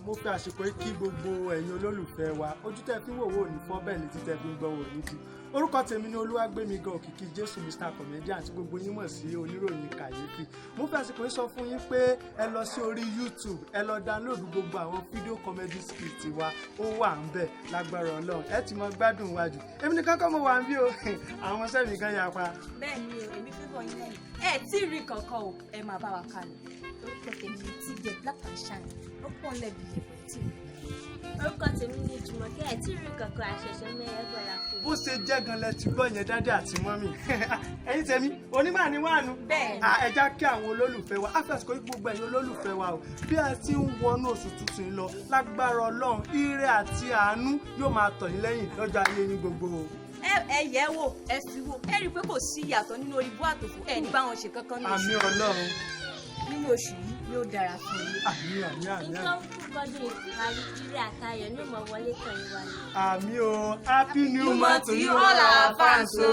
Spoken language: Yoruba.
Mo fi àsìkò yìí kí gbogbo ẹ̀yin olólùfẹ́ wa. Ojú tẹ́ fi ń wò wò ní fọ́, bẹ́ẹ̀ létí tẹ́ fi ń gbọ́ wò ní di. Orúkọ tèmi ni Olúwàgbémigan Òkìkí Jésù, Mr Comedian, àti gbogbo yín mọ̀ sí Oníròyìn Kàyéfì. Mo fi àsìkò yìí sọ fún yín pé ẹ lọ sí orí YouTube, ẹ lọ download gbogbo àwọn fídíò comedy skit wa, ó wà ń bẹ̀. Lágbára Ọlọ́run, ẹ ti mọ gbádùn wa jù. Èmi nìkan kọ́ mo wà ń bí o, àwọn sẹ́mi kan yapa. Bẹ́ẹ̀ ni o, èmi fífọ yín lẹ́yìn. Ẹ tí ì rí kankan o, ẹ máa bá wa kálọ. Orúkọ tèmi ni TJ Black and Shine. Ó pọ̀ lẹ́bi ìyẹ̀pẹ̀ tí ì rí. Orúkọ tèmi ni Jùmọ̀kẹ́. Ẹ̀ tí rí kankan, àṣẹ̀ṣẹ̀ mẹ́rẹ́ bọ̀lá fún. Bó ṣe jẹ́ gan lẹ ti gbọ́ yẹn, daddy àti mummy. Ẹ̀yin tèmi, onímọ̀ ni wàánu. Bẹ́ẹ̀. Ẹ já kí àwọn olólùfẹ́ wa. Á fi àsìkò yìí, gbogbo ẹ̀yin olólùfẹ́ wa o, bí a ti ń wọnú oṣù tuntun yìí lọ, lágbára Ọlọ́run, ire àti àánú yóò máa tọ̀ yín lẹ́yìn lọ́jọ́ ayé yín gbogbo o. Ẹ yẹ̀ wò, ẹ fi wò, ẹ rí i pé kò sí ìyàtọ̀ nínú orí bú àtòfò. Ẹ ní bá wọn ṣe kankan nínú oṣù. Àmín Ọlọ́run. Nínú oṣù yìí, yóò dára fún yín. Àmín, àmín, àmín. Nǹkan fún gbọdún ìparí, ire àtayọ̀ ní ìmọ̀ wọlé tàn yín wá ní. Àmín o. Happy new month to you all our fans o.